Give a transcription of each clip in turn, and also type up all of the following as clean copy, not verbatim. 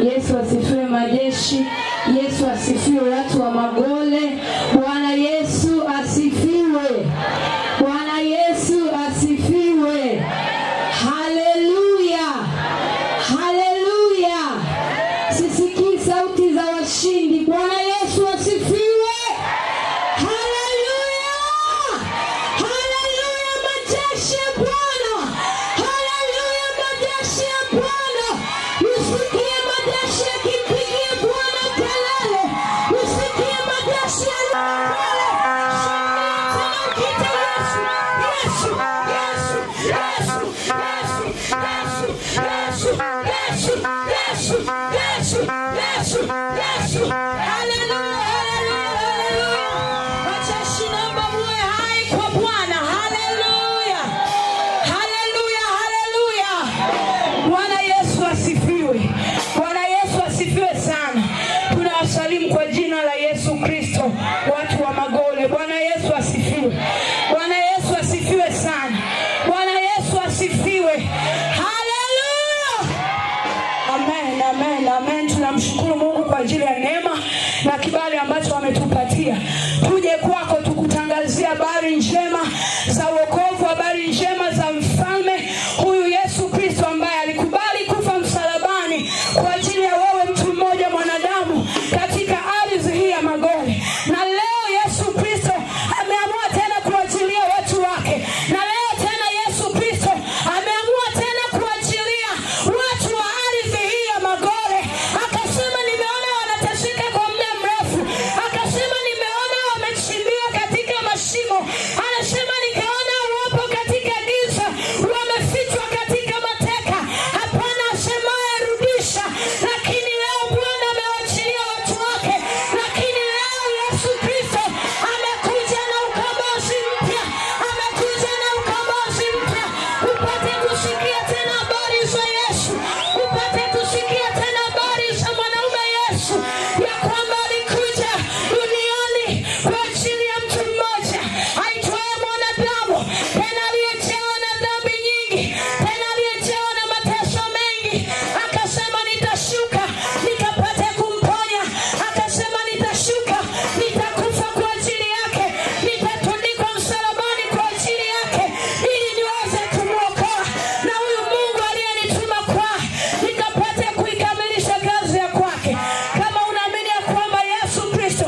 Yesu asifiwe majeshi. Yesu asifiwe watu wa Magole. Bwana Yesu asifiwe. Bwana Yesu asifiwe. Haleluya. Haleluya. Sisikii sauti za washindi. Bwana Yesu asifiwe. Haleluya. Haleluya majeshi ya Bwana. Haleluya majeshi ya Bwana. Usikie majeshi yakimpigia Bwana kelele. Usikie majeshi ya kelele. Tena ukiita Yesu, Yesu, Yesu, Yesu, Yesu, Yesu, Yesu, Yesu, Yesu, Yesu, Yesu, Yesu. Haleluya, haleluya, haleluya. Majeshi, naomba muwe hai kwa Bwana. Haleluya. Haleluya, haleluya. Bwana Yesu asifiwe. Bwana Yesu asifiwe sana. Tunawasalimu kwa jina la Yesu Kristo, watu wa Magole. Bwana Yesu asifiwe. Bwana Yesu asifiwe sana. Bwana Yesu asifiwe. Haleluya. Amen, amen, amen. Tunamshukuru Mungu kwa ajili ya neema na kibali ambacho ametupatia. Tuje kwako tukutangazia habari njema za wokovu, habari njema za mfalme huyu Yesu Kristo ambaye alikubali kufa msalabani kwa ajili ya wewe mtu mmoja mwanadamu katika ardhi hii ya Magole. Na leo Yesu Kristo ameamua tena kuachilia watu wake. Na leo tena Yesu Kristo ameamua tena kuachilia watu wa ardhi hii ya Magole. Akasema nimeona wanateseka kwa muda mrefu. Akasema nimeona wamechimbiwa katika mashimo. Anasema nikaona wapo katika giza, wamefichwa katika mateka. Hapana asemaye rudisha. Lakini leo Bwana amewachilia watu wake. Lakini leo Yesu Kristo amekuja na ukombozi mpya. Amekuja na ukombozi mpya. Upate kusikia tena habari za Yesu. Upate kusikia tena habari za mwanaume Yesu, ya kwamba alikuja duniani kwa ajili ya mtu mmoja aitwaye mwanadamu, tena aliyejawa na dhambi nyingi, tena aliyejawa na mateso mengi. Akasema nitashuka nikapate kumponya. Akasema nitashuka, nitakufa kwa ajili yake, nitatundikwa msalabani kwa ajili yake, ili niweze kumwokoa. Na huyu Mungu aliyenituma kwake, nikapate kuikamilisha kazi ya kwake. Kama unaamini ya kwamba Yesu Kristo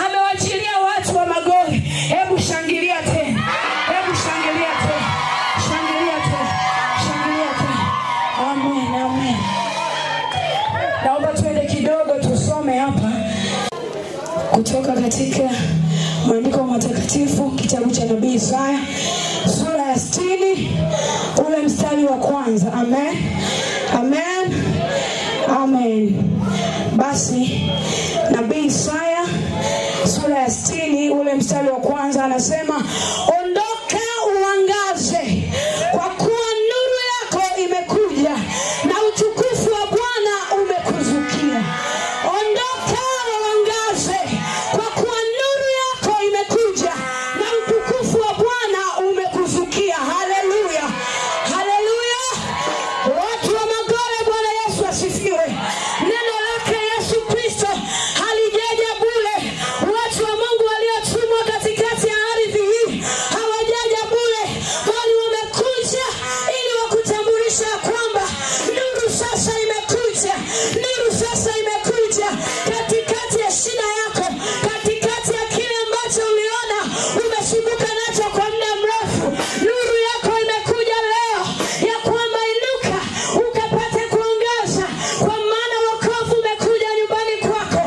amewachilia watu wa Magole, hebu shangilia tena. Hebu shangilia tena. Shangilia tena. Shangilia tena. Amen, amen. Naomba tuende kidogo tusome hapa kutoka katika maandiko matakatifu, kitabu cha nabii Isaya sura ya 60 ule mstari wa kwanza. Amen, amen, amen. Basi nabii Isaya sura ya 60 ule mstari wa kwanza anasema, ondoka uangaze, kwa kuwa nuru yako imekuja na utukufu wa Bwana umekuzukia. Ondoka uangaze, kwa kuwa nuru yako imekuja na utukufu wa Bwana umekuzukia. Haleluya, haleluya. Watu wa Magole, Bwana Yesu asifiwe. Neno lake Yesu Kristo halijaja bure. Watu wa Mungu waliotumwa katikati ya ardhi hii hawajaja bure, bali wamekuja ili wakutambulisha kwamba nuru sasa imekuja. Nuru sasa imekuja katikati ya shida yako, katikati ya kile ambacho uliona umesumbuka nacho kwa muda mrefu. Nuru yako imekuja leo ya kwamba inuka ukapate kuangaza, kwa maana wokovu umekuja nyumbani kwako,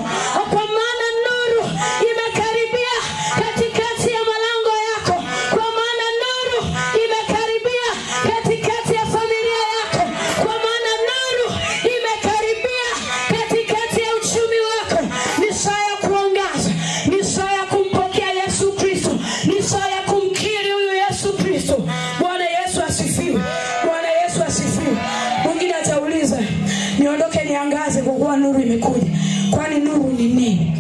kwa maana nuru imekaribia katikati ya malango yako, kwa maana nuru imekaribia katikati ya familia yako, kwa maana nuru imekaribia katikati ya uchumi wako. Ni saa ya kuangaza, ni saa ya kumpokea Yesu Kristo, ni saa ya kumkiri huyu Yesu Kristo. Bwana Yesu asifiwe. Bwana Yesu asifiwe. Mwingine atauliza, niondoke niangaze kwa kuwa nuru imekuja. Kwani nuru ni nini?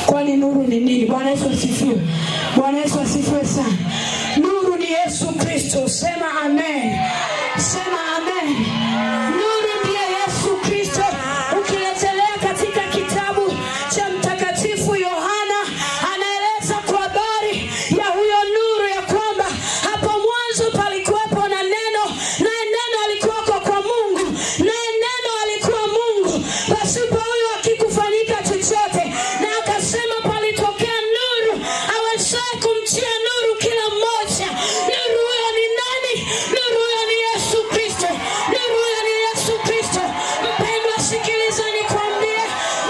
Kwani nuru ni nini? Bwana Yesu asifiwe. Bwana Yesu asifiwe sana. Nuru ni Yesu Kristo. Sema amen. Sema amen. Nuru ndiye Yesu Kristo. Pasipo huyo hakikufanyika chochote. Na akasema palitokea nuru awezaye kumtia nuru kila mmoja. Nuru huyo ni nani? Nuru huyo ni Yesu Kristo. Nuru huyo ni Yesu Kristo. Mpendwa, sikiliza nikwambie,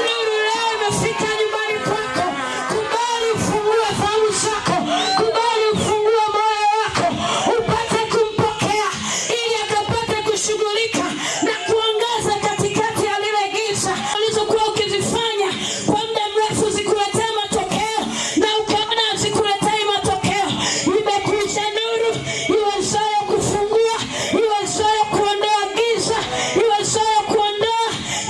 nuru leo imefika nyumbani kwako. Kubali ufungue fahamu zako, kubali ufungue moyo wako upate kumpokea, ili akapate kushughulika na kuangaza katikati ya lile giza ulizokuwa ukizifanya kwa muda mrefu zikuletea matokeo na ukaona zikuletei matokeo. Imekuja nuru iwezayo kufungua, iwezayo kuondoa giza, iwezayo kuondoa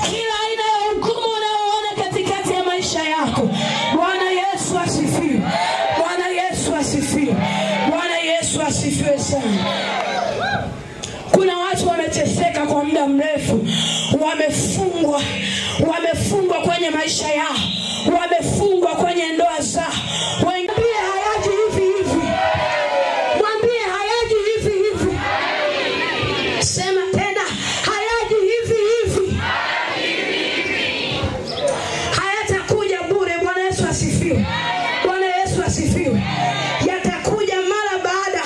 kila aina ya ugumu unaoona katikati ya maisha yako. Bwana Yesu asifiwe. Bwana Yesu asifiwe. Bwana Yesu asifiwe sana. Kuna watu wameteseka kwa muda mrefu, wamefungwa, wamefungwa kwenye maisha yao, wamefungwa kwenye ndoa zao. Mwambie hayaji hivi hivi, mwambie hayaji hivi hivi. Sema tena, hayaji hivi hivi, hayatakuja bure. Bwana Yesu asifiwe. Bwana Yesu asifiwe. Yatakuja mara baada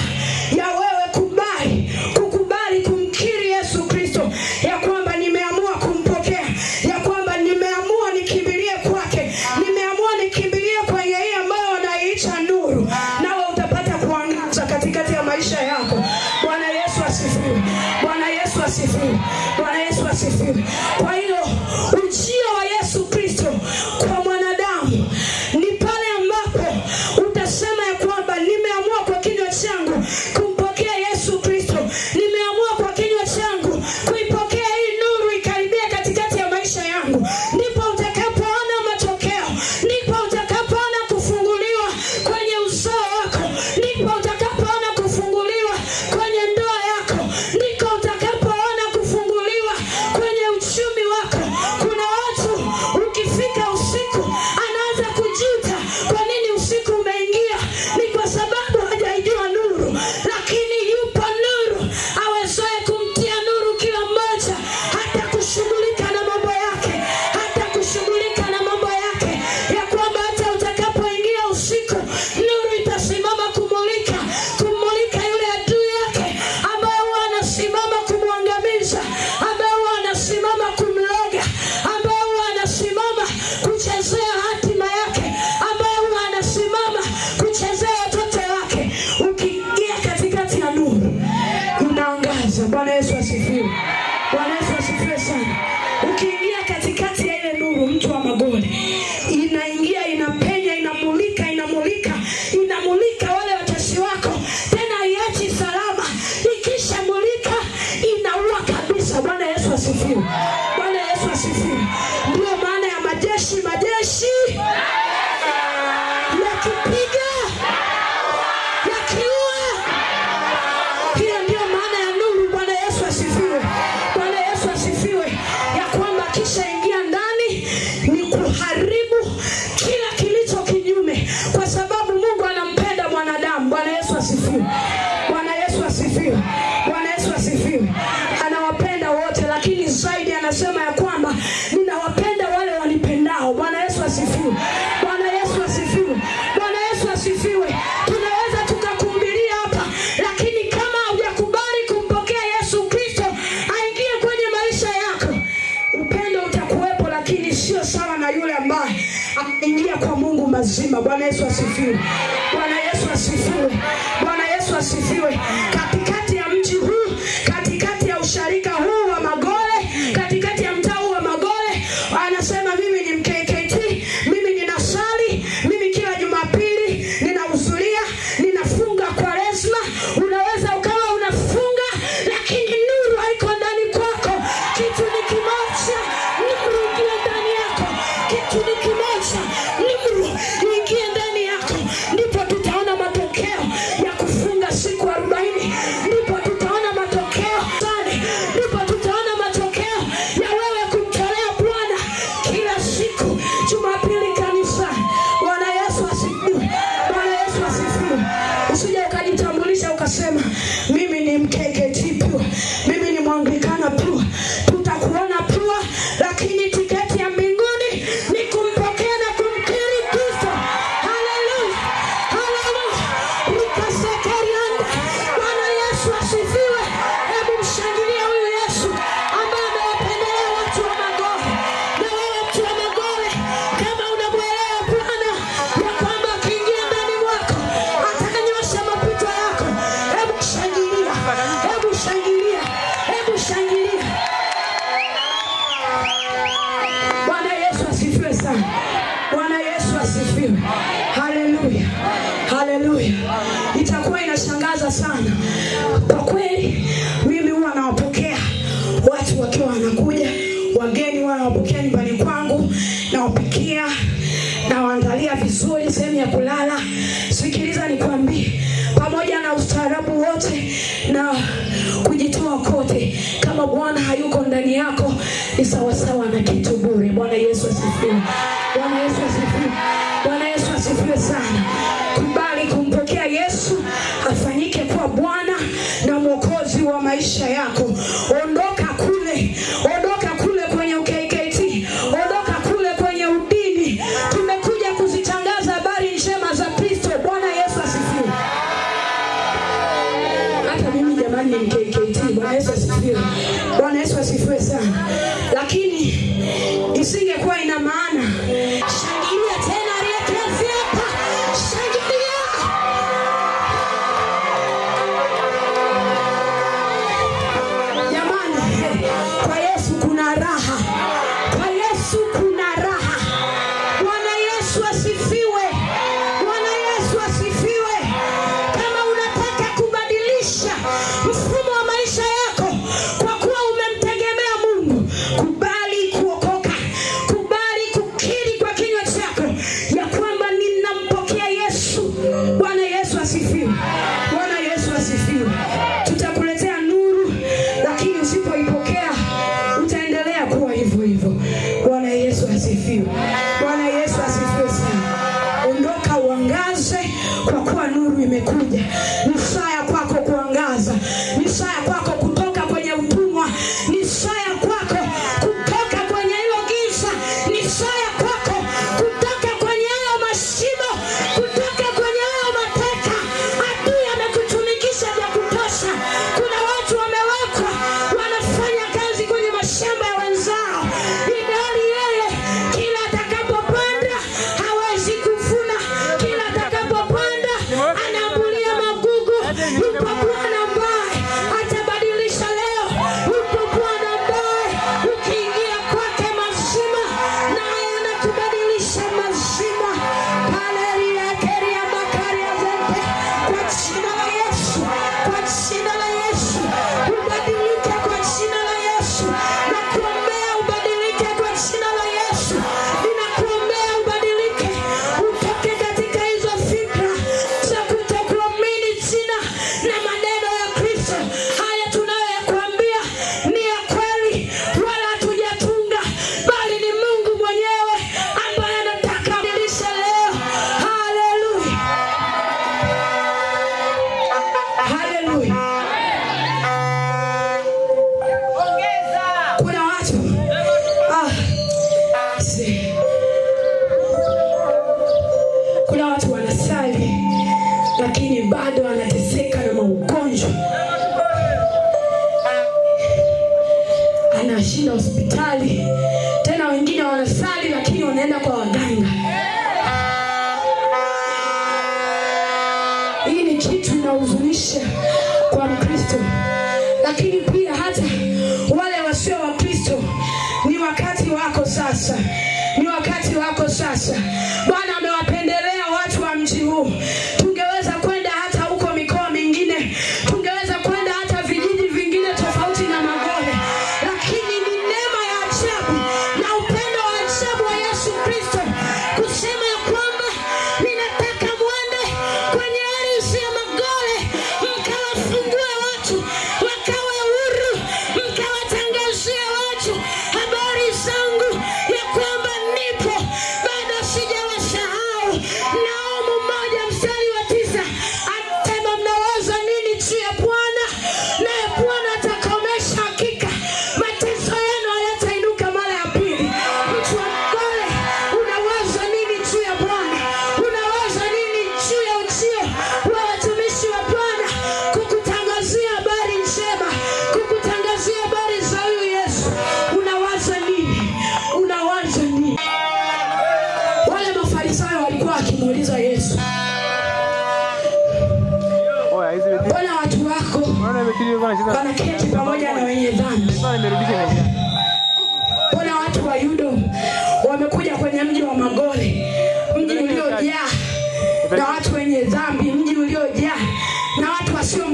ya wewe kubali, kukubali kumkiri Yesu Kristo ya kwamba nimeamua kumpokea, ya kwamba nimeamua nikimbilie kwake, nimeamua nikimbilie kwenye hii ambayo wanaiita nuru, nawe utapata kuangaza katikati ya maisha yako. Bwana Yesu asifiwe. Bwana Yesu asifiwe. Bwana Yesu asifiwe. Kwa hiyo ujio wa Yesu Kristo kwa mwanadamu ni pale ambapo utasema ya kwamba nimeamua kwa kinywa changu kumpokea Yesu Kristo, nimeamua kwa kinywa changu kuipokea hii nuru ikaribia katikati ya maisha yangu. Ndipo utakapoona matokeo, ndipo utakapoona kufunguliwa kwenye uzao wako, ndipo utakapoona kufunguliwa kwenye ndoa yako, ndipo utakapoona kufunguliwa kwenye uchumi wako. Kuna watu ukifika usiku anaanza kujuta, kwa nini usiku umeingia? Ni kwa sababu hajaijua nuru. Lakini yupo nuru awezaye kumtia nuru kila mmoja, hata kushughulika na mambo yake, hata kushughulika na mambo yake, ya kwamba hata utakapoingia usiku nuru itasimama kumulika, kumulika yule adui yake ambaye huwa anasimama kumwangamiza, ambaye huwa anasimama kumloga, ambaye huwa anasimama kuchezea hatima yake, ambaye huwa anasimama kuchezea watoto wake. Ukiingia katikati ya nuru unaangaza. Bwana Yesu asifiwe. Bwana Yesu asifiwe sana. Ukiingia katikati ya ile nuru, mtu wa Magole, inaingia, inapenya, inamulika, inamulika, inamulika wale watesi wako, tena haiachi salama. Ikishamulika inaua kabisa. Bwana Yesu asifiwe. Bwana Yesu asifiwe. Ndio maana ya majeshi, majeshi yakipiga, yakiua. Hiyo ndio maana ya nuru. Bwana Yesu asifiwe. Bwana Yesu asifiwe. Ya kwamba kisha ingia ndani ni kuharibu kila kilicho kinyume, kwa sababu Mungu anampenda mwanadamu. Bwana Yesu asifiwe. Bwana Yesu asifiwe. Bwana Yesu asifiwe. Anawapenda wote, lakini zaidi anasema ya kwamba ninawapenda wale wanipendao. Bwana Yesu asifiwe. Bwana Yesu asifiwe. Bwana Yesu asifiwe. Tunaweza tukakuhubiria hapa, lakini kama hujakubali kumpokea Yesu Kristo aingie kwenye maisha yako, upendo utakuwepo, lakini sio sawa na yule ambaye ameingia kwa Mungu mazima. Bwana Yesu asifiwe. Bwana Yesu asifiwe. Bwana Yesu asifiwe. Katikati ya mji huu, katikati ya usharika huu wa Magole, katikati ya mtaa huu wa Magole, anasema mimi ni MKKT, mimi ninasali, mimi kila Jumapili ninahudhuria, ninafunga Kwaresma. Unaweza ukawa unafunga, lakini nuru haiko ndani kwako. Kitu ni kimoja, nuru ingie ndani yako. Kitu ni kimoja, nuru ingie ndani yako, ndipo tutaona matokeo ya kufunga siku 40. Ninawapenda sana. Kwa kweli mimi huwa nawapokea watu wakiwa wanakuja, wageni huwa nawapokea nyumbani kwangu, nawapikia, nawaandalia vizuri sehemu ya kulala. Sikiliza nikwambie, pamoja na ustaarabu wote na kujitoa kote, kama Bwana hayuko ndani yako ni sawasawa na kitu bure. Bwana Yesu asifiwe. Bwana Yesu asifiwe. Bwana Yesu asifiwe sana. Kubali kumpokea Yesu afanyike kuwa Bwana na Mwokozi wa maisha yako. Ondoka kule, ondoka kule kwenye UKKT, ondoka kule kwenye udini. Tumekuja kuzitangaza habari njema za Kristo. Bwana Yesu asifiwe. Hata mimi jamani ni KKT. Bwana Yesu asifiwe. Bwana Yesu asifiwe sana. Lakini isingekuwa ina maana. Shangilia tena aliyekuanzia hapa. Shangilia. Jamani, kwa Yesu kuna raha. Kwa Yesu kuna raha. Bwana Yesu asifiwe. Bwana Yesu asifiwe. Kama unataka kubadilisha mfumo wa maisha yako kwa kuwa umemtegemea Mungu, kubali kuokoka. Kubali kukiri kwa kinywa chako ya kwamba ninampokea Yesu. Bwana Yesu asifiwe. Bwana Yesu asifiwe. Tutakuletea nuru, lakini usipoipokea utaendelea kuwa hivyo hivyo. Bwana Yesu asifiwe. Bwana Yesu asifiwe sana. Ondoka uangaze, kwa kuwa nuru imekuja. Ni saa ya kwako kuangaza. Ni saa ya kwako kutoka kwenye utumwa. Ni saa ya kwako kutoka kwenye hilo giza. Ni saa ya kwako kutoka kwenye hayo mashimo, kutoka kwenye hayo mateka. Adui amekutumikisha vya kutosha. Kuna watu wamewekwa wanafanya kazi kwenye mashamba ya wenzao, ilhali yeye kila atakapopanda hawezi kuvuna, kila atakapopanda anaambulia magugu. Yupo Bwana ambaye atabadilisha leo. Yupo Bwana ambaye ukiingia kwake mazima, naye anakubadilisha mazima. Haleluya, keria makaria zente. Kwa jina la Yesu, kwa jina la Yesu ubadilike, kwa jina la Yesu. Nakuombea ubadilike kwa jina la Yesu. Ninakuombea ubadilike, utoke katika hizo fikra za kutokuamini jina na maneno ya Kristo. Haya tunayoyakuambia ni ya kweli, wala hatujatunga, bali ni Mungu mwenyewe ambaye anataka kubadilisha leo. Haleluya, haleluya. Kuna watu kuna watu wanasali lakini bado wanateseka na maugonjwa, anashinda hospitali. Tena wengine wanasali lakini wanaenda kwa waganga. Hii ni kitu inahuzunisha kwa Mkristo, lakini pia hata wale wasio wa Kristo, ni wakati wako sasa, ni wakati wako sasa. Bwana amewapendelea watu wa mji huu. Tungeweza kwenda hata huko mikoa mingine, tungeweza kwenda hata vijiji vingine tofauti na Magole, lakini ni neema ya ajabu na upendo wa ajabu wa Yesu Kristo kusema ya kwamba ninataka mwende kwenye ardhi ya Magole, mkawafungue watu wakawe huru, mkawatangazie watu habari zangu ya kwamba nipo, bado sijawasahau. Naumu 1:9 asema, mnawaza nini juu ya Bwana? Naye Bwana atakomesha hakika mateso yenu hayatainuka mara ya pili. Mtu wa Magole, unawaza nini juu ya Bwana? Unawaza nini juu ya ujio wa watumishi wa Bwana kukutangazia habari njema, kukutangazia habari za huyu Yesu? Unawaza nini? Unawaza nini? Wale Mafarisayo walikuwa wakimuuliza Yesu, Oya, hizi betri. mbona watu wako Unaona betri ilikuwa inacheza. wanaketi pamoja na wenye dhambi? Sasa nimerudisha imeingia. Mbona watu wa Yudo wamekuja kwenye mji wa Magole, mji uliojaa na watu wenye dhambi, mji uliojaa na watu wasio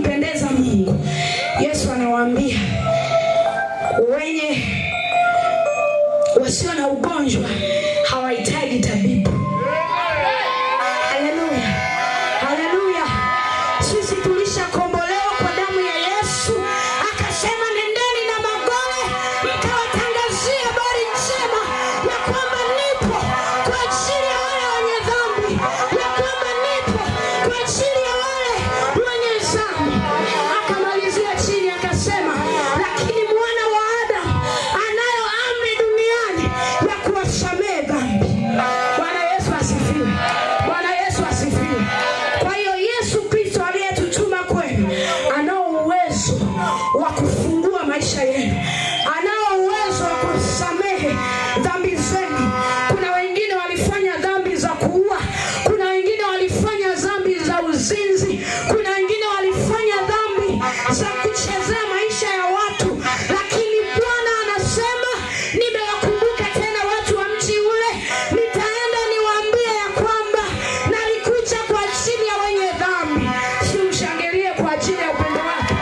ugonjwa hawahitaji tabibu. Haleluya, haleluya. Sisi tulishakombolewa kwa damu ya Yesu. Akasema nendeni na magole mkawatangazie habari njema ya kwamba nipo kwa ajili ya wale wenye dhambi, ya kwamba nipo kwa ajili ya wale wenye dhambi. Akamalizia chini akasema, lakini mwana wa Adamu anayo amri duniani ya kuwasamehe dhambi. Bwana Yesu asifiwe. Bwana Yesu asifiwe. Kwa hiyo Yesu Kristo aliyetutuma kwenu anao uwezo wa kufungua maisha yenu, anao uwezo wa kusamehe dhambi zenu. Kuna wengine walifanya dhambi za kuua, kuna wengine walifanya dhambi za uzinzi, kuna wengine walifanya dhambi za kuchezea maisha ya watu, lakini Bwana anasema nimewakumbuka tena watu wa mji ule, nitaenda niwaambie ya kwamba nalikuja kwa ajili ya wenye dhambi. Si mshangilie kwa ajili ya upendo wake.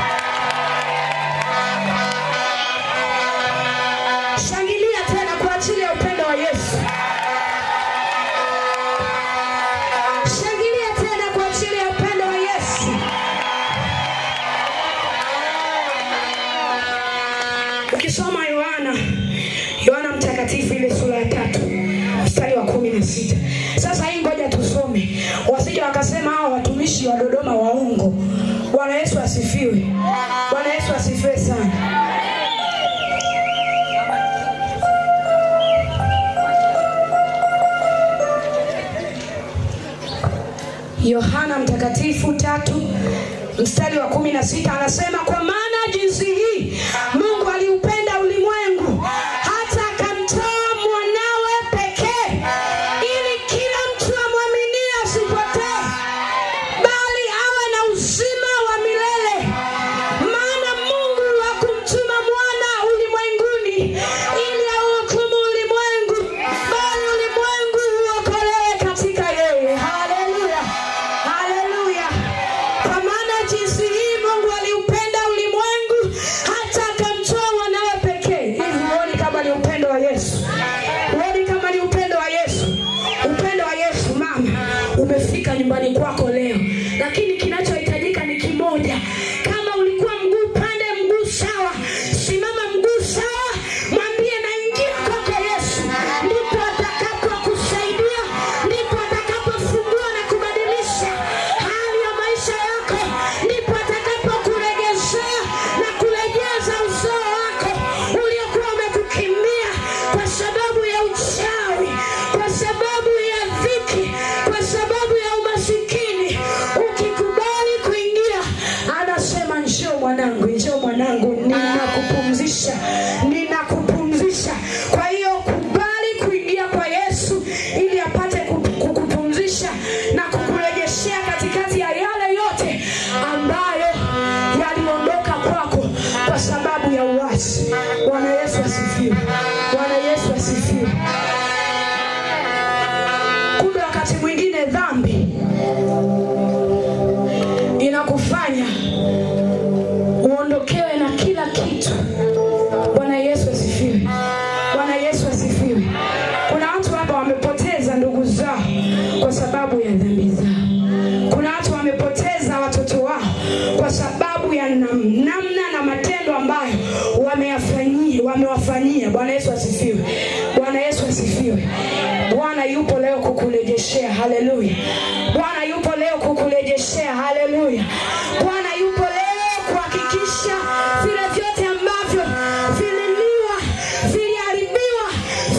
Shangilia tena kwa ajili ya upendo wa Yesu. Shangilia tena kwa ajili ya upendo wa Yesu. Ukisoma Yohana Mtakatifu ile sura ya 3 mstari wa 16. Sasa hii ngoja tusome, wasije wakasema hao watumishi wa Dodoma waongo. Bwana Yesu asifiwe. Bwana Yesu asifiwe sana. Yohana Mtakatifu 3 mstari wa 16 anasema, kwa maana jinsi hii Mungu aliupenda ulimwengu hata akamtoa mwanawe pekee, ili kila mtu amwaminie asipotee, bali awe na uzima wa milele. Maana Mungu hakumtuma mwana ulimwenguni ili auhukumu ulimwengu, bali ulimwengu uokolewe katika yeye. Haleluya, haleluya. Kwa maana jinsi hii Mungu aliupenda ulimwengu hata akamtoa mwanawe pekee. Hivi huoni kama ni upendo wa Yesu? Huoni kama ni upendo wa Yesu? Upendo wa Yesu, mama, umefika nyumbani kwako leo, lakini kinachohitajika ni kimoja. Kama ulikuwa mguu pande mguu sawa, simama mguu sawa, mwambie naingia kwako Yesu, ndipo atakapokusaidia, ndipo atakapofungua na kubadilisha hali ya maisha yako, ndipo atakapokuregezea na kurejeza uzao wako uliokuwa umekukimbia kwa sababu ya uchawi, kwa sababu ya dhiki, kwa sababu ya umasikini. Ukikubali kuingia, anasema njoo mwanangu, njoo mwanangu, ninakupumzisha, ninakupumzisha. Kwa hiyo kubali kuingia kwa Yesu ili apate kukupumzisha na kukurejeshea katikati ya yale yote ambayo yaliondoka kwako kwa sababu ya uasi. Bwana Yesu asifiwe. Bwana Yesu asifiwe. Kumbe wakati mwingine dhambi inakufanya uondokewe na kila kitu. Bwana Yesu asifiwe. Bwana Yesu asifiwe. Kuna watu hapa wamepoteza ndugu zao kwa sababu ya dhambi zao. Kuna watu wamepoteza watoto wao kwa sababu ya namna na matendo ambayo wamewafanyia. Bwana Yesu asifiwe. Bwana Yesu asifiwe. Bwana yupo leo kukurejeshea. Haleluya. Bwana yupo leo kukurejeshea. Haleluya. Bwana yupo leo kuhakikisha vile vyote ambavyo vililiwa, viliharibiwa,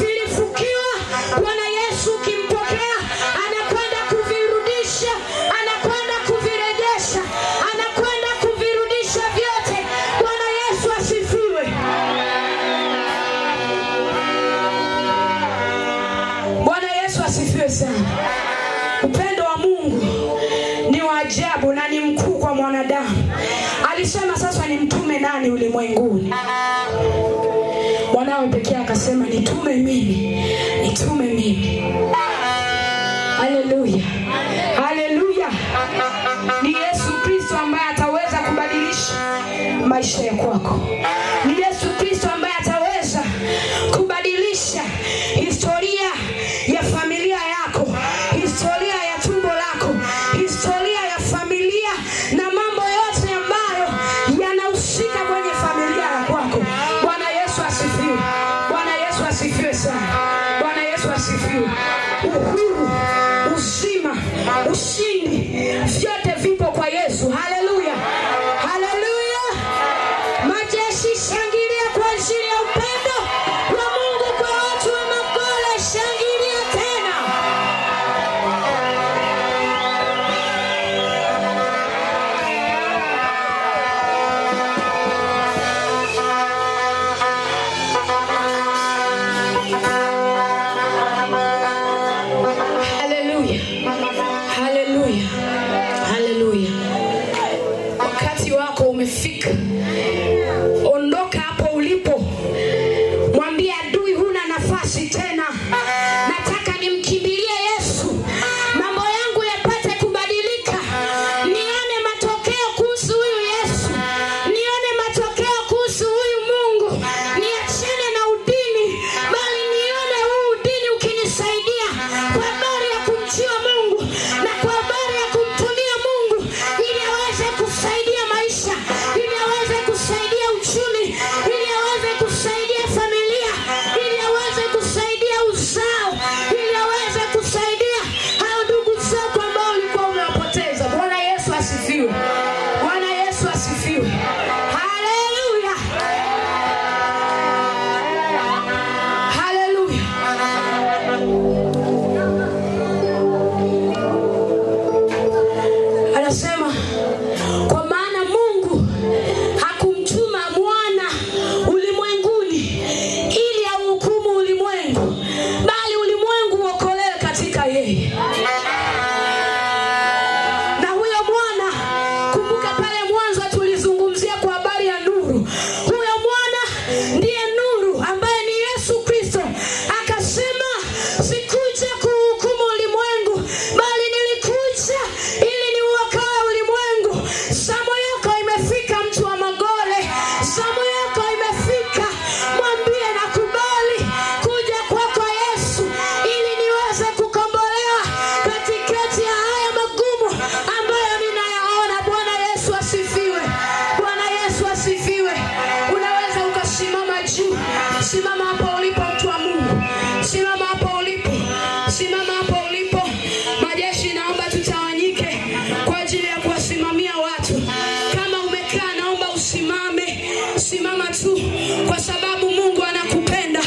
vilifukiwa, Bwana Yesu ukimpokea anakwenda kuvirudisha, anakwenda kuvirejesha, anakwenda kuvirudisha vyote. Bwana Yesu asifiwe. Bwana Yesu asifiwe sana. Upendo wa Mungu ni wa ajabu na ni mkuu kwa mwanadamu. Alisema sasa nimtume nani ulimwenguni? Mwanawe pekee akasema nitume mimi, nitume mimi. Haleluya, haleluya. Ni Yesu Kristo ambaye ataweza kubadilisha maisha ya kwako. Ni Yesu Kristo ambaye ataweza kubadilisha Yesu asifiwe. Uhuru, uzima, ushindi, vyote vipo kwa Yesu. Haleluya, haleluya. Majeshi, shangilia kwa ajili ya upendo wa Mungu kwa watu wa Magole. Shangilia tena. Haleluya, haleluya, haleluya. Wakati wako umefika. Ondoka hapo ulipo, mwambie adui, huna nafasi tena. Nataka nimkimbilie Yesu, mambo yangu yapate kubadilika, nione matokeo kuhusu huyu Yesu, nione matokeo kuhusu huyu Mungu, niachane na udini, bali nione huu udini ukinisaidia kwa habari ya kumjua Mungu na kwa habari ya kumtumia Mungu, ili aweze kusaidia maisha, ili aweze kusaidia uchumi, ili aweze kusaidia familia, ili aweze kusaidia uzao, ili aweze kusaidia hao ndugu zako ambao ulikuwa umewapoteza. Bwana Yesu asifiwe. Bwana Yesu asifiwe. Haleluya, haleluya. Anasema, kwa maana Mungu hakumtuma mwana ulimwenguni ili auhukumu ulimwengu, bali ulimwengu uokolewe katika yeye. Na huyo mwana, kumbuka pale mwanzo tulizungumzia kwa habari ya nuru. Huyo mwana ndiye nuru ambaye ni Yesu Kristo. Akasema, sikuja kuhukumu ulimwengu, bali nilikuja ili niuokoe ulimwengu. Zamu yako imefika, mtu wa Magole. Zamu yako imefika. Mwambie, nakubali kuja kwako Yesu, ili niweze kukombolewa katikati ya haya magumu ambayo ninayaona. Bwana Yesu asifiwe. Bwana Yesu asifiwe. Unaweza ukasimama juu. Simama hapo ulipo, mtu wa Mungu. Simama hapo ulipo. Simama hapo ulipo. Majeshi, naomba tutawanyike kwa ajili ya kuwasimamia watu. Kama umekaa, naomba usimame. Simama tu kwa sababu Mungu anakupenda.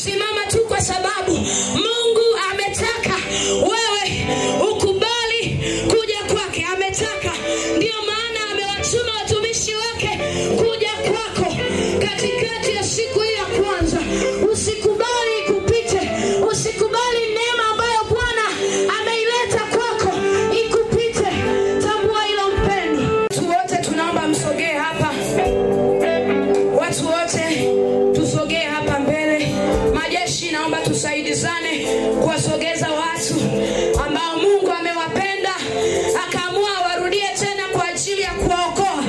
Simama tu kwa sababu Mungu ametaka wewe ukubali kuja kwake. Ametaka, ndio maana amewatuma watumishi wake kuja kwako katikati ya siku hii ya kwanza. Usikubali ikupite, usikubali neema ambayo Bwana ameileta kwako ikupite. Tambua hilo mpendo. Watu wote tunaomba msogee hapa. Watu wote tusogee hapa mbele. Majeshi, naomba tusaidizane kuwasogeza watu ambao Mungu amewapenda, akaamua warudie tena kwa ajili ya kuwaokoa,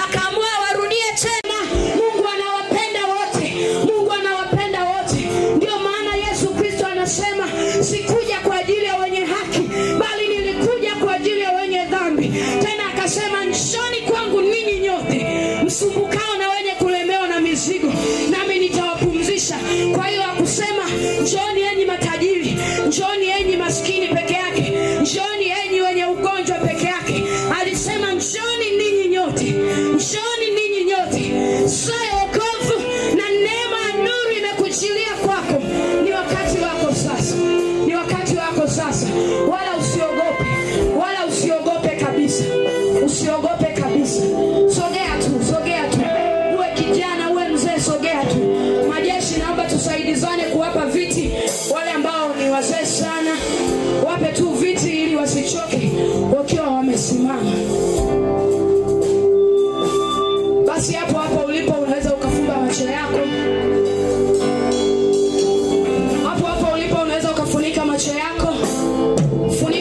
akaamua warudie tena. Mungu anawapenda wote, Mungu anawapenda wote. Ndio maana Yesu Kristo anasema, sikuja kwa ajili ya wenye haki, bali nilikuja kwa ajili ya wenye dhambi. Tena akasema, njooni kwangu ninyi nyote msumbukao na wenye kulemewa na mizigo, nami nitawapumzisha. Kwa hiyo hakusema njooni enyi matajiri, njooni enyi maskini peke yake, njooni enyi wenye ugonjwa peke yake. Alisema njooni ninyi nyote, njooni ninyi nyote. Saa ya wokovu na neema ya nuru imekujilia kwako. Ni wakati wako sasa, ni wakati wako sasa. Wala usiogope, wala usiogope kabisa, usiogope kabisa. Sogea tu, sogea tu, uwe kijana uwe mzee, sogea tu. Majeshi, naomba tusaidizane kuwapa viti wale ambao ni wazee sana, wape tu viti ili wasichoke wakiwa wamesimama. Basi hapo hapo ulipo unaweza ukafumba macho yako. Hapo hapo ulipo unaweza ukafunika macho yako. Funika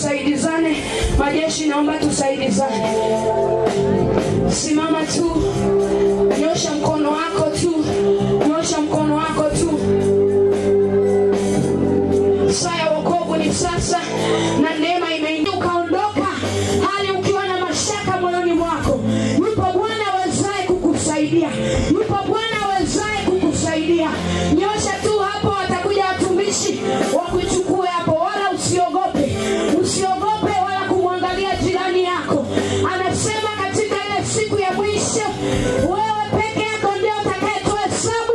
tusaidizane. Majeshi, naomba tusaidizane. Simama tu, nyosha mkono wako tu, nyosha mkono wako tu. Saa ya wokovu ni sasa, na neema imeingia. Ukaondoka hali ukiwa na mashaka moyoni mwako, yupo Bwana awezaye kukusaidia, yupo Bwana awezaye kukusaidia. Nyosha tu hapo, watakuja watumishi wakuchukue hapo. Wala usiogope, usiogope wala kumwangalia jirani yako. Anasema katika ile siku ya mwisho, wewe peke yako ndio utakayetoa hesabu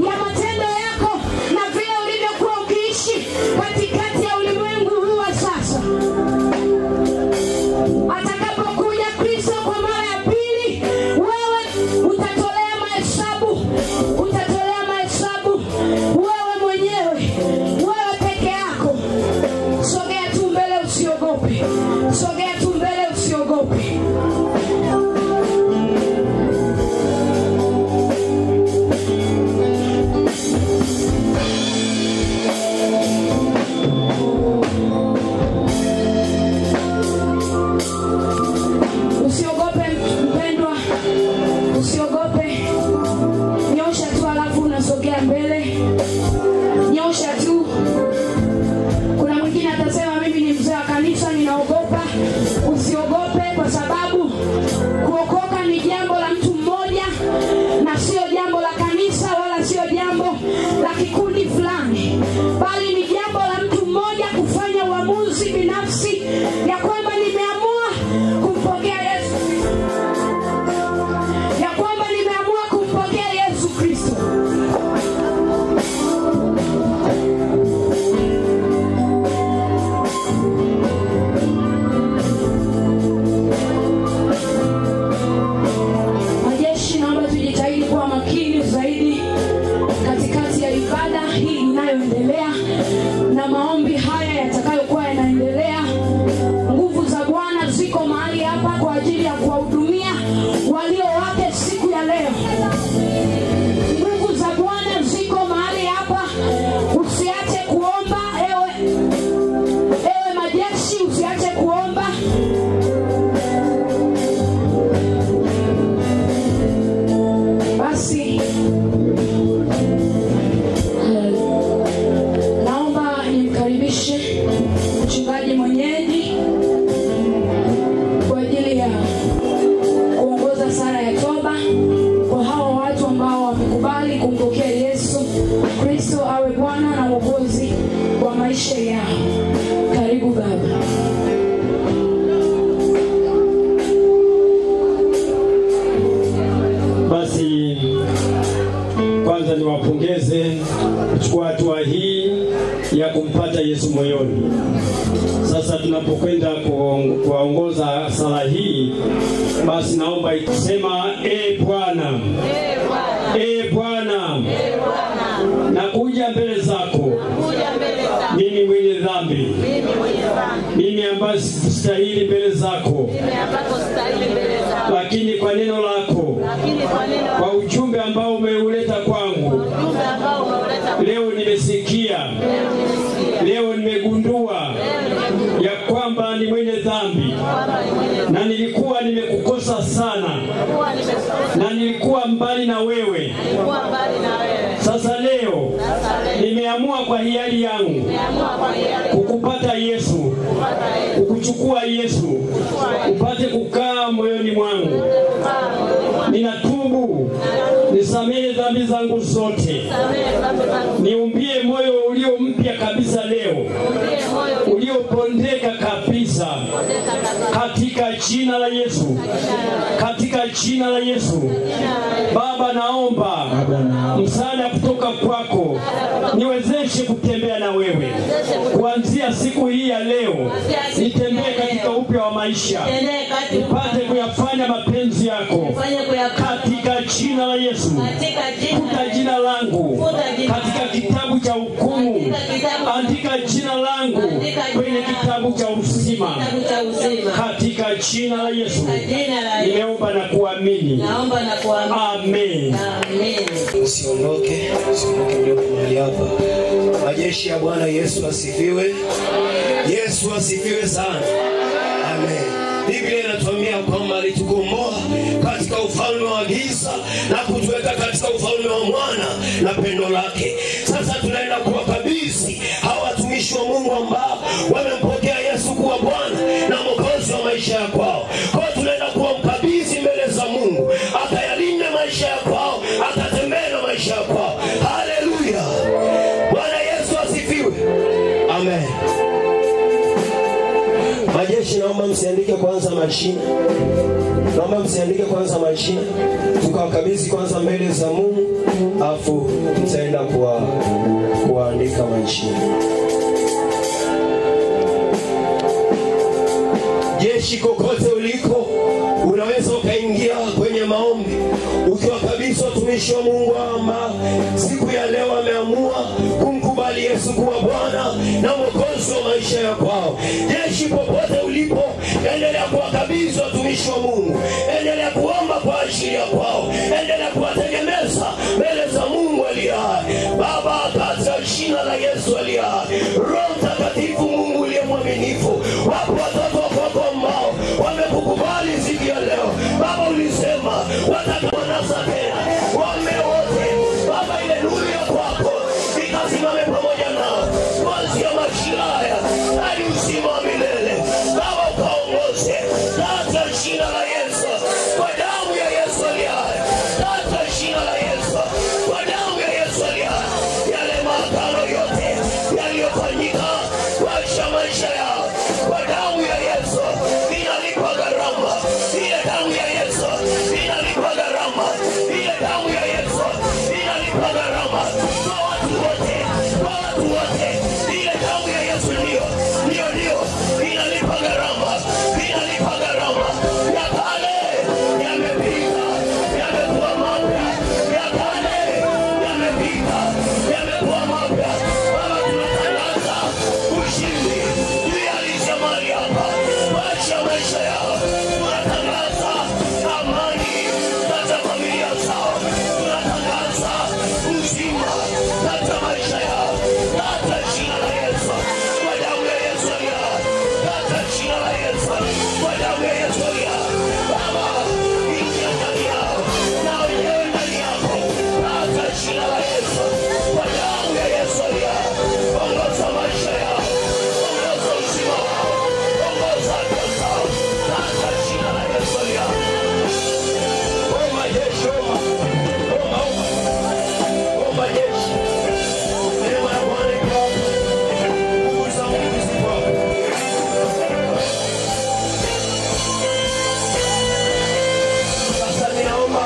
ya matendo yako na vile ulivyokuwa ukiishi katikati ya ulimwengu huu wa sasa. Atakapokuja Kristo kwa mara ya pili, wewe utatolea mahesabu, utatolea mahesabu wewe mwenyewe, wewe peke yako. Sogea tu mbele, usiogope. Sogea tu mbele, usiogope. Usiogope mpendwa, usiogope. Nyosha tu alafu unasogea mbele. Nyosha tu. Kuna mwingine atasema mimi ni mzee wa kanisa, ninaogopa. Usiogope, kwa sababu kuokoka ni jambo la mtu mmoja na sio jambo la kanisa wala sio jambo la kikundi fulani, bali ni jambo la mtu mmoja kufanya uamuzi binafsi ya kwamba nimeamua kumpokea Yesu, ya kwamba nimeamua kumpokea Yesu Kristo. Majeshi, naomba tujitahidi kuwa makini zaidi katikati ya ibada hii inayoendelea na maombi haya yatakayokuwa yanaendelea. Nguvu za Bwana ziko mahali hapa kwa ajili ya kuwahudumia walio wake siku ya leo. Nguvu za Bwana ziko mahali hapa. Usiache kuomba, ewe majeshi, usiache kuomba. Basi naomba nimkaribishe mchungaji mwenyeji kwa ajili ya kuongoza sala ya toba kwa hawa watu ambao wamekubali kumpokea Yesu Kristo awe Bwana na Mwokozi wa maisha yao. Karibu baba. Basi kwanza niwapongeze kuchukua hatua hii ya kumpata Yesu moyoni. Sasa tunapokwenda kuongoza sala hii, basi naomba isema: E Bwana, E Bwana, nakuja mbele zako, mimi mwenye dhambi, mimi ambaye sistahili mbele zako, lakini kwa neno lako, kwa ujumbe ambao umeuleta kwangu, leo nimesikia, leo nimegundua ya kwamba ni mwenye dhambi, na nilikuwa nimekukosa sana, na nilikuwa mbali na wewe. Sasa leo nimeamua kwa hiari yangu kukupata Yesu, kukuchukua Yesu, upate kukaa moyoni mwangu. Ninatubu, nisamehe dhambi zangu zote, niumbie moyo ulio mpya kabisa leo, uliopondeka kabisa, katika jina la Yesu, katika jina la Yesu. Baba, naomba msaada kutoka kwako, niwezeshe kutembea na wewe kuanzia siku hii ya leo. Nitembee katika upya wa maisha, nipate kuyafanya mapenzi yako, katika jina la Yesu. Futa jina langu katika kitabu cha hukumu, andika jina langu kwenye kitabu cha uzima, katika jina la Yesu. Nimeomba na kuamini. Amen. Usiondoke, usiondoke mliopo mahali hapa. Majeshi ya Bwana Yesu asifiwe. Yesu asifiwe sana. Amen. Biblia inatuambia kwamba alitukomboa katika ufalme wa giza na kutuweka katika ufalme wa mwana na pendo lake. Sasa tunaenda kuwakabidhi hawa watumishi wa Mungu ambao wamempokea Yesu kuwa Bwana na Mwokozi wa maisha ya kwao. Kwa hiyo tunaenda kuwamkabidhi mbele za Mungu, akayalinde maisha ya kwao, akatembee na maisha ya kwao. Haleluya. Bwana Yesu asifiwe. Amen. Majeshi, naomba msiandike kwanza majina. Naomba msiandike kwanza majina. Tukawakabidhi kwanza mbele za Mungu, afu mtaenda kuandika majina. Jeshi, kokote uliko, unaweza ukaingia kwenye maombi ukiwakabidhi watumishi wa Mungu ambao siku ya leo ameamua kumkubali Yesu kuwa Bwana na Mwokozi wa maisha ya kwao. Jeshi, popote ulipo, endelea kuwakabidhi watumishi wa Mungu, endelea kuomba kwa ajili ya kwao, endelea kuwategemeza mbele za Mungu aliye hai. Baba, katika jina la Yesu aliye hai, Roho Mtakatifu, Mungu uliye mwaminifu, wapo watoto wako ambao wamekukubali siku ya leo. Baba, ulisema watakuanasa tena wame wote. Baba, ile nuru ya kwako ikasimame pamoja nao kuanzia majira haya hadi uzima wa milele. Baba, ukaongoze katika jina la Yesu, kwa damu ya Yesu aliye hai, katika jina la Yesu, kwa damu ya Yesu aliye hai, yale maagano yote yaliyofanyika kwa maisha yao, kwa damu ya Yesu inalipa gharama. Ile damu ya Yesu inalipa gharama. Ile damu ya Yesu inalipa gharama kwa watu wote, kwa watu wote. Ile damu ya Yesu ndio, ndio, ndio inalipa gharama, inalipa gharama. Ya kale yamepita, yamekuwa mapya. Ya kale yamepita, yamekuwa mapya. Baba, tunatangaza ushindi juu ya aliye mahali hapa, wacha maisha yao. Tunatangaza amani katika familia zao, tunatangaza uzima katika maisha yao, katika jina la Yesu, kwa damu ya Yesu aliye hai, katika jina la Yesu, kwa damu ya Yesu aliye hai. Baba, ingia ndani yao na wenyewe ndani yako, katika jina la Yesu, kwa damu ya Yesu aliye hai. Ongoza maisha yao, ongoza uzima wao, ongoza afya zao, katika jina la Yesu aliye hai. Omba jeshi, omba, omba, omba, omba jeshi. Neema ya Bwana iko hapa. Nguvu za Mungu ziko hapa. Sasa ninaomba,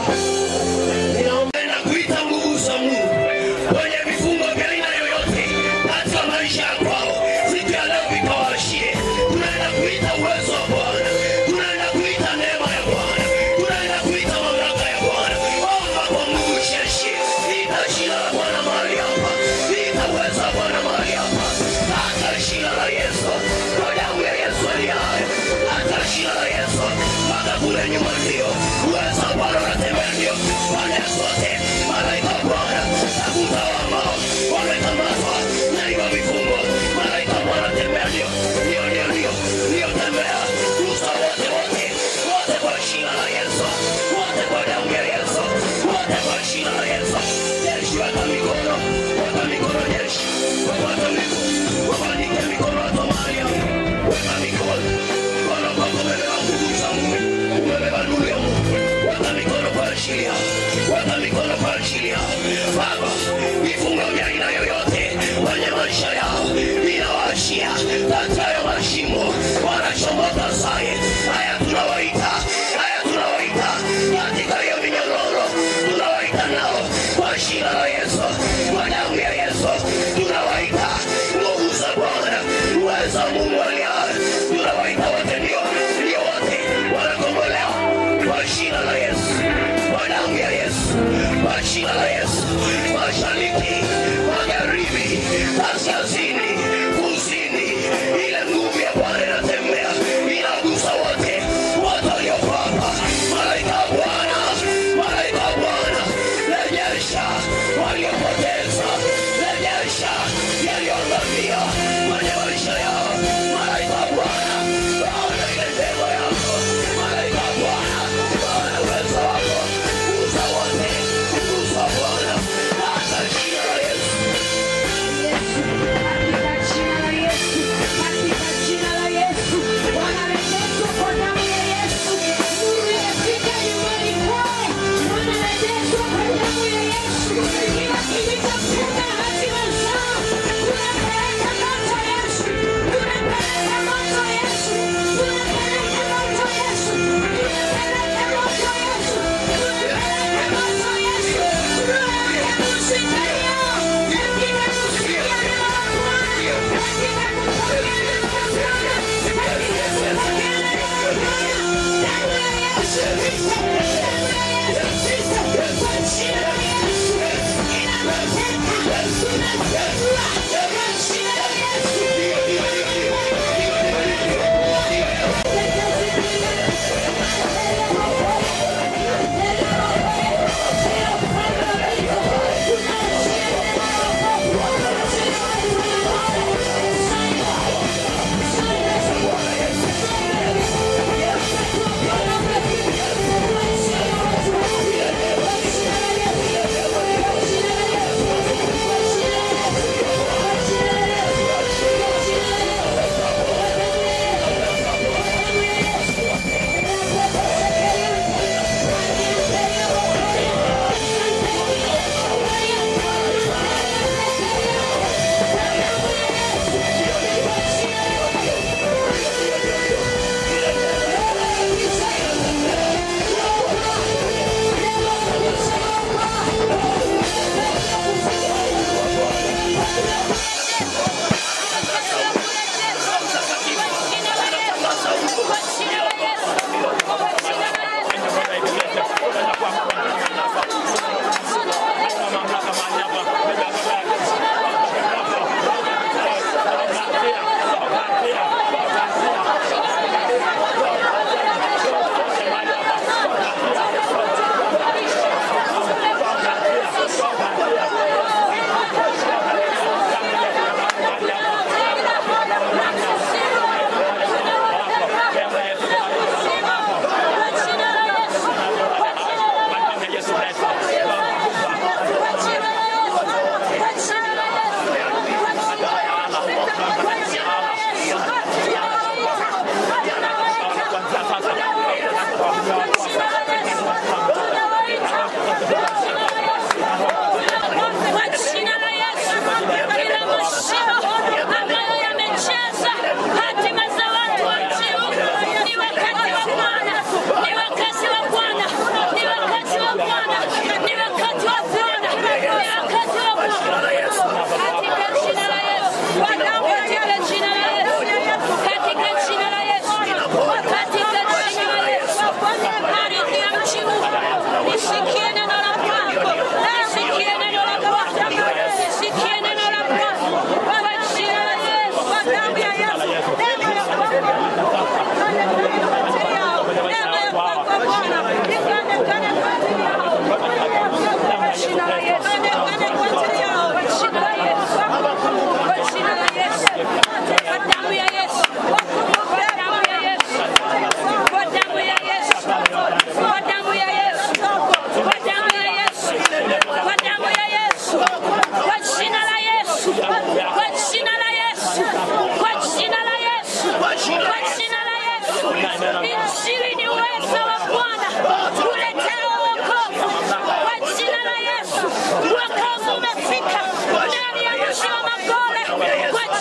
ninaomba na kuita nguvu za Mungu kwenye vifungo vya aina yoyote katika maisha ya kwao, siku ya leo vikawashie. Tunaenda kuita uwezo wa Bwana, tunaenda kuita neema ya Bwana, tunaenda kuita mamlaka ya Bwana. Omba kwa nguvu jeshi, ita jina la Bwana mahali hapa, ita uwezo wa Bwana mahali hapa, katika jina la Yesu, kwa damu ya Yesu aliye hai, katika jina la Yesu. Mpaka kule nyuma ndio uwezo wa Bwana unatembea, ndio pande zote. Malaika wa Bwana tafuta ambao wamekamatwa na hivyo vifungo. Malaika wa Bwana tembea, ndio, ndio, ndio, ndio, ndio, tembea, gusa wote, wote, wote kwa jina la Yesu, wote kwa damu ya Yesu, wote kwa jina la Yesu. Jeshi, weka mikono, weka mikono jeshi, weka mikono, wabanike mikono watu mahali hapa, weka mikono, mkono kwako umebeba nguvu za Mungu, umebeba nuru ya Mungu, weka mikono kwa ajili yao, weka mikono kwa ajili yao. Baba, vifungo vya aina yoyote kwenye maisha yao ninawaachia katika hayo mashimo, wanachomoka saye. Haya tunawaita, haya tunawaita katika hiyo minyororo, tunawaita nao kwa jina la Yesu, kwa damu ya Yesu, tunawaita nguvu za Bwana, uwezo wa Mungu aliye hai, tunawaita wote, ndio, ndio, wote wanakombolewa kwa jina la Yesu, kwa damu ya Yesu, kwa jina la Yesu. Mashariki, magharibi, kaskazini, kusini, ile nguvu ya Bwana inatembea, inagusa wote, wote walioko hapa. Malaika wa Bwana, malaika wa Bwana, rejesha waliopoteza, rejesha yale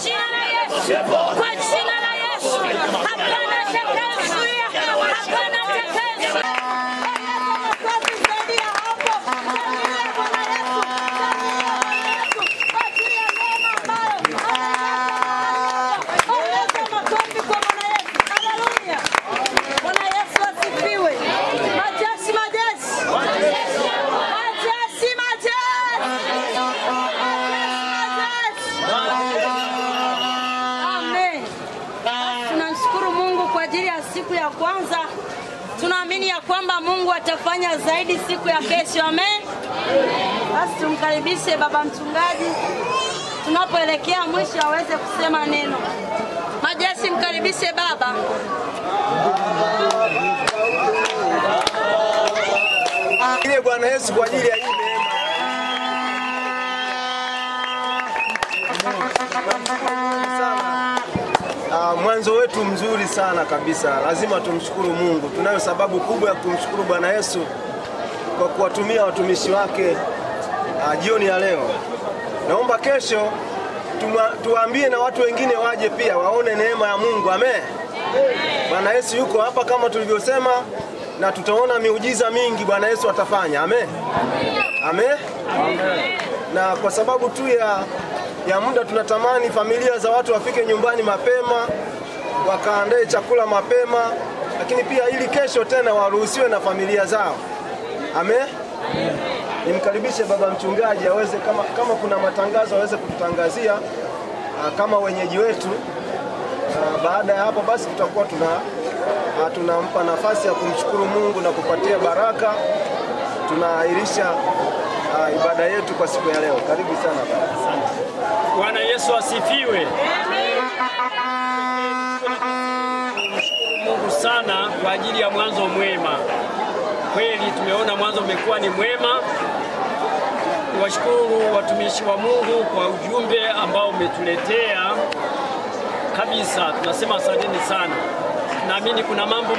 jina la Yesu, kwa jina la Yesu, hapana atakayezuia, hapana atakayezuia. Makofi zaidi ya hapo. Shangilia Bwana Yesu, shangilia Bwana Yesu kwa ajili ya neema ambayo ameleta. Ongeza makofi kwa Bwana Yesu. Haleluya. Bwana Yesu asifiwe. Majeshi, majeshi. Majeshi, majeshi. Majeshi, majeshi. Amen. Tunamshukuru Mungu kwa ajili ya siku ya kwanza. Tunaamini ya kwamba Mungu atafanya zaidi siku ya kesho. Amen. Basi tumkaribishe baba mchungaji tunapoelekea mwisho aweze kusema neno. Majeshi, mkaribishe baba. Ile Bwana Yesu kwa ajili ya hii neema. Sana. Mwanzo wetu mzuri sana kabisa. Lazima tumshukuru Mungu. Tunayo sababu kubwa ya kumshukuru Bwana Yesu kwa kuwatumia watumishi wake jioni ya leo. Naomba kesho tuwaambie na watu wengine waje pia waone neema ya Mungu. Amen. Bwana Yesu yuko hapa kama tulivyosema, na tutaona miujiza mingi Bwana Yesu atafanya. Amen. Amen. Na kwa sababu tu ya muda, tunatamani familia za watu wafike nyumbani mapema, wakaandae chakula mapema, lakini pia ili kesho tena waruhusiwe na familia zao. Amen. Nimkaribishe baba mchungaji aweze, kama kuna matangazo aweze kututangazia kama wenyeji wetu. Baada ya hapo basi tutakuwa tunampa nafasi ya kumshukuru Mungu na kupatia baraka. Tunaahirisha ibada yetu kwa siku ya leo. Karibu sana baba. Bwana Yesu asifiwe. Tunamshukuru Mungu sana kwa ajili ya mwanzo mwema. Kweli tumeona mwanzo umekuwa ni mwema. Niwashukuru watumishi wa Mungu kwa ujumbe ambao umetuletea kabisa. Tunasema asanteni sana. Naamini kuna mambo